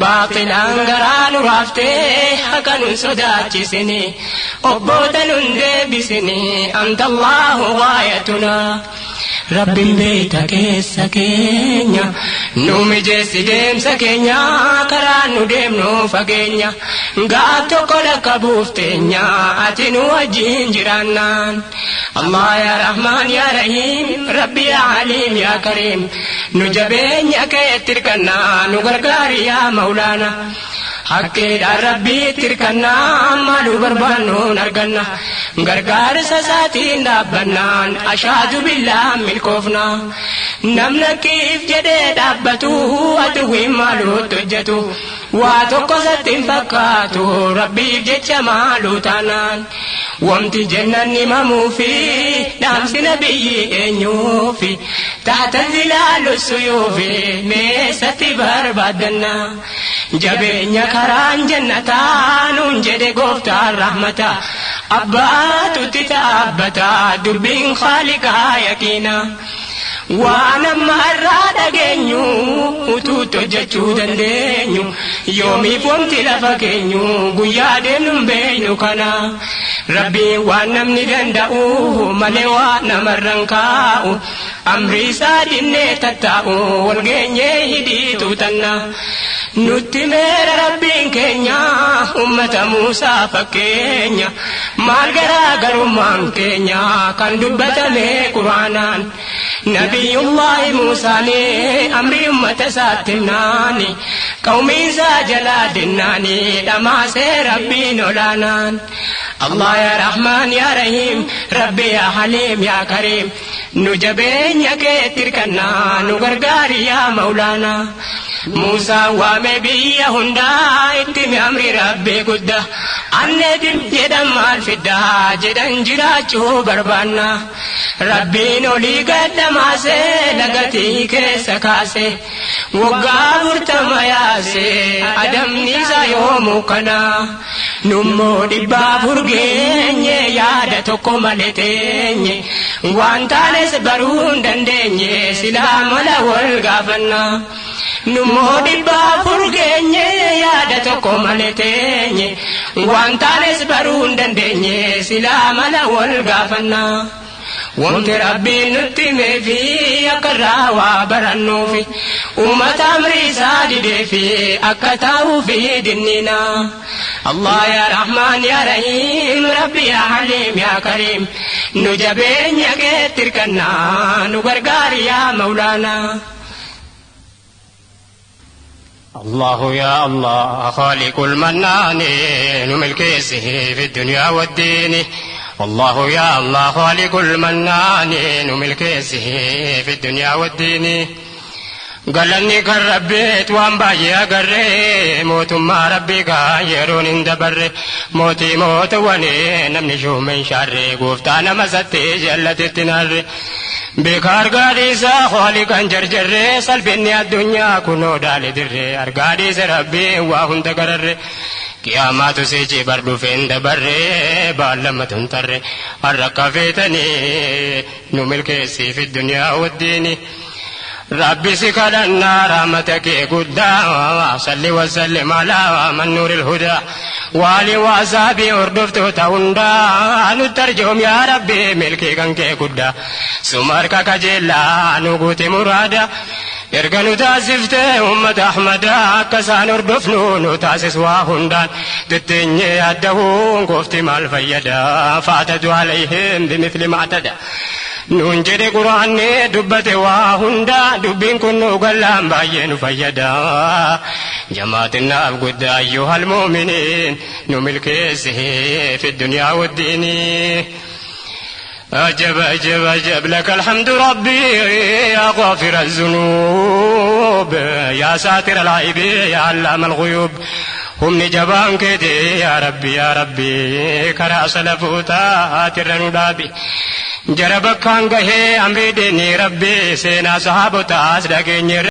Baaxilaan garaa nu raaftee haqa nun sodaachisini, obboota nun deebisini, anta Allahu gaayatuna. Rabbiin beeyta keessa keenya, nu mijeessi deemsa keenya, karaa nu deemnu fageenya, gaaf tokko lakka buufteenya, ati nu wajjin jiraannaan. Allah ya Rahman ya Rahim, Rabbi ya Alim ya Karim, nu jabeenya keetti hirkannaa, nu gargaari yaa Maulaana. Hakkeedhaan Rabbiitti hirkannaa, maaluu barbaannuun arganna. Gargaarsa isaatiin dhaabbannaan ashaadu billaa milkoofna. Namni akkiif jedhee dhaabbatu aduwwiin maaluutti hojjetu. Waa tokko isatti hin fakkaatu Rabbiif jecha maaluu taanaan. Wamti jennan himamuufi dhaamsi nabiyyi eenyuufi taata zilaalu suyuufi meessatti barbaaddanna. Jabeenya karaan jannataa nuun jedhe gooftaan rahmata. Abbaatutti dhaabbata dubbiin khaaliqaa yaqiina. Waan amma irraa dhageenyu utuutti hojjechuu dandeenyu, yoomiif wanti lafa keenyu guyyaa deemnu hin beeknu kana. Rabbiin waan namni danda'u malee waan namarran kaa'u, amri isaa dinnee tattaa'u wal geenyee hidhiitu tanna. Nutti meera Rabbiin keenya ummata Muusaa fakkeenya, maal garaa garummaan keenya kan dubbatame Quraanaan. Nabiyullahi Muusaani amri ummata isaatti himnaani, qawmiinsaa jalaa dinnaani dhamaasee Rabbiin olaanaan. Allah ya Rahman ya Rahim, Rabbi ya Halim ya Karim, nu jabeenya keetti hirkannaa, nu gargaari yaa Maulaana. Muusaan waame biyya hundaa itti mi amri Rabbii guddaa. Anneetim jedhan maal fiddaa jedhan jiraachuu barbaanna. Rabbiin olii gadhamaasee lagatii keessa kaase, waggaa 40 yaase adamni isaa yoomuu kana. Nummoo 400 geenye yaada tokko malee teenye, waan taanes baruu hin dandeenye silaa mala wal gaafanna. Nummoo 400 geenye yaada tokko malee teenye, waan taanes baruu hin dandeenye silaa mala wal gaafanna. Wanti Rabbiin nutti himeefi akka irraa waa barannuufi, uummata amri isaa dideefi akka taa'uufi dinnina. Allah ya Rahman ya Rahim, Rabbi ya Halim ya Karim, nu jabeenya keetti hirkannaa, nu gargaari yaa Maulaana. الله يا الله خالق المنان، نملكيسه في الدنيا والدين. والله يا الله خالق المنان، نملكيسه في الدنيا والدين. Galanni kan Rabbiit waan baay'ee agarree, mootummaa Rabbii gaa yeroon hin dabarre, mootii mootuwwanii namni shuumeen shaarree, gooftaa nama sattee jallatetti naarre. Beeka argaa dhiisaa kan jarjarree, salphinni addunyaa kunoo daale dirree, argaa dhiise Rabbiin waa hunda gararre. Qiyaamaatu sichi bar dhufeen dabarree baallamatu hin tarre, har'a akka feetanii nu milkeessii fi duniyaa waddiini. Rabbi si kadhannaa rahmata kee guddaa, salli wasallim alaa man nuuril hudaa waali waasaabii hordoftoota hundaa, nu tarjoom yaa Rabbi milkii kan kee guddaa, suma harka kajeellaa nu guute muraada. Erga nu taasiftee ummata Ahmadaa, akka isaan hordofnu nu taasis waa hundaan, tetteenyee yaaddahuun goofti maal fayyada? Faatadu alayhim bimithli mactada nuun jedhe Quraanni dubbate waa hunda, dubbiin kun nu gallaan baay'ee nu fayyada. Jamaatinnaaf guddaa ayyuhal mu'miniin, nu milkeessi fi dunyaa waddiini. أجب أجب أجب لك الحمد ربي يا غافر الذنوب، يا ساتر العيب، يا علام الغيوب. Humni jabaan keeti yaa Rabbi, yaa Rabbi, karaa salafoota tirra nu dhaabi. Jara bakkaan gahee amrii deeni Rabbi, seenaa sahaabotaas dhageenye.